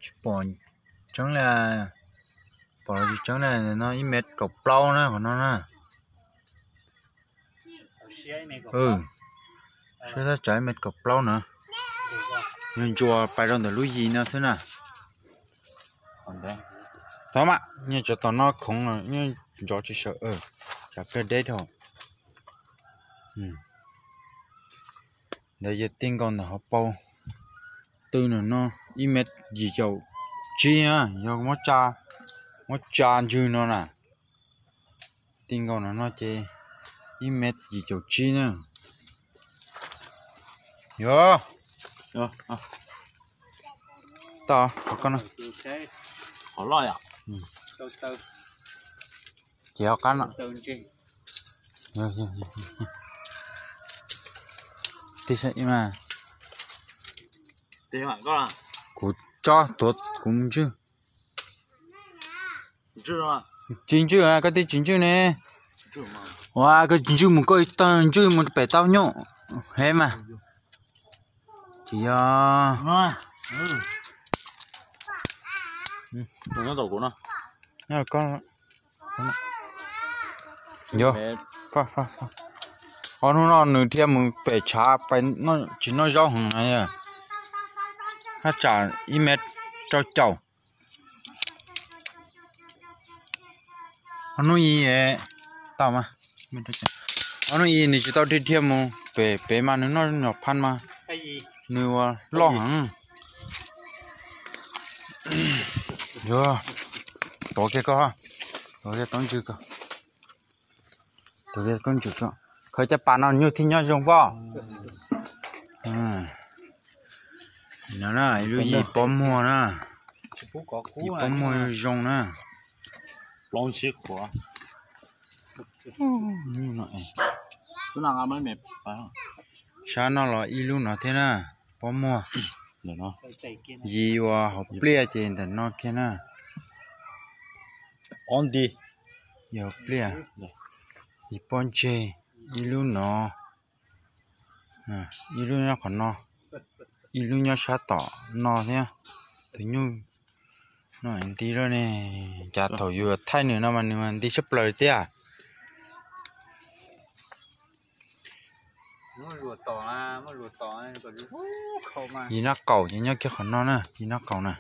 Tsis pom tseeb li, pom tsis tseeb li no, ib mev kaum plaub na qhov no na. Siab thaj tsam ib mev kaum plaub na. Yog ntsuas pais rau ntawm lub yis no xwb na. Thov mas, nyias cov tom no khoov, nyias ntov tsis sawv, tsam pliag deb dhau. Ntawd yog ti nkaus ntawm hauv paus tw no no, ib mev yim caum tsib na, yog muab tsa ntswg no na. Ti nkaus no no ces ib mev yim caum tsib na. Yog, tau, qhov ko no. Ces ho qab no. Tib saib mas. Kuv tso tuav kuv ntswj. Tsis ntswj, koj twb tsis ntswj ne. Ua koj tsis ntswj mus, koj tawg ntswj mus pem tau nyuj hev mas. Tsis yog. Yog, ob hnub no nws thiaj mus pem tshav, tsis noj zaub heev na. Thaj tsam ib mev rau caum. Ob hnub ib, tau mas, ob hnub ib nws tsis tau dhia dhia mus pem pem mas nws noj nyuam phaj mas nws ua loj heev. Yog, tuav kiag koj, tuav kiag tau ntswg koj. Tuav kiag koj ntswg koj, khaws caj pas no nyuj thiaj nyob zoo pob. No na, ib lub yim pob muag na. Yim pob muag zoo na. Sab no los ib lub no thiab na, pob muag. Yim uas hauv pliaj ces ntawm no kiag na. Yog hauv pliaj, yim pob ntseg, ib lub no, ib lub nyob qhov no, ib lub nyob sab tom no thiab. Tus nyuj no nti lawm ne, cas thaum yus thaij nws no mas nws mas nti tshaj plaws tiag. Yim noj qaum ces nyob kiag qhov no na, yim noj qaum na.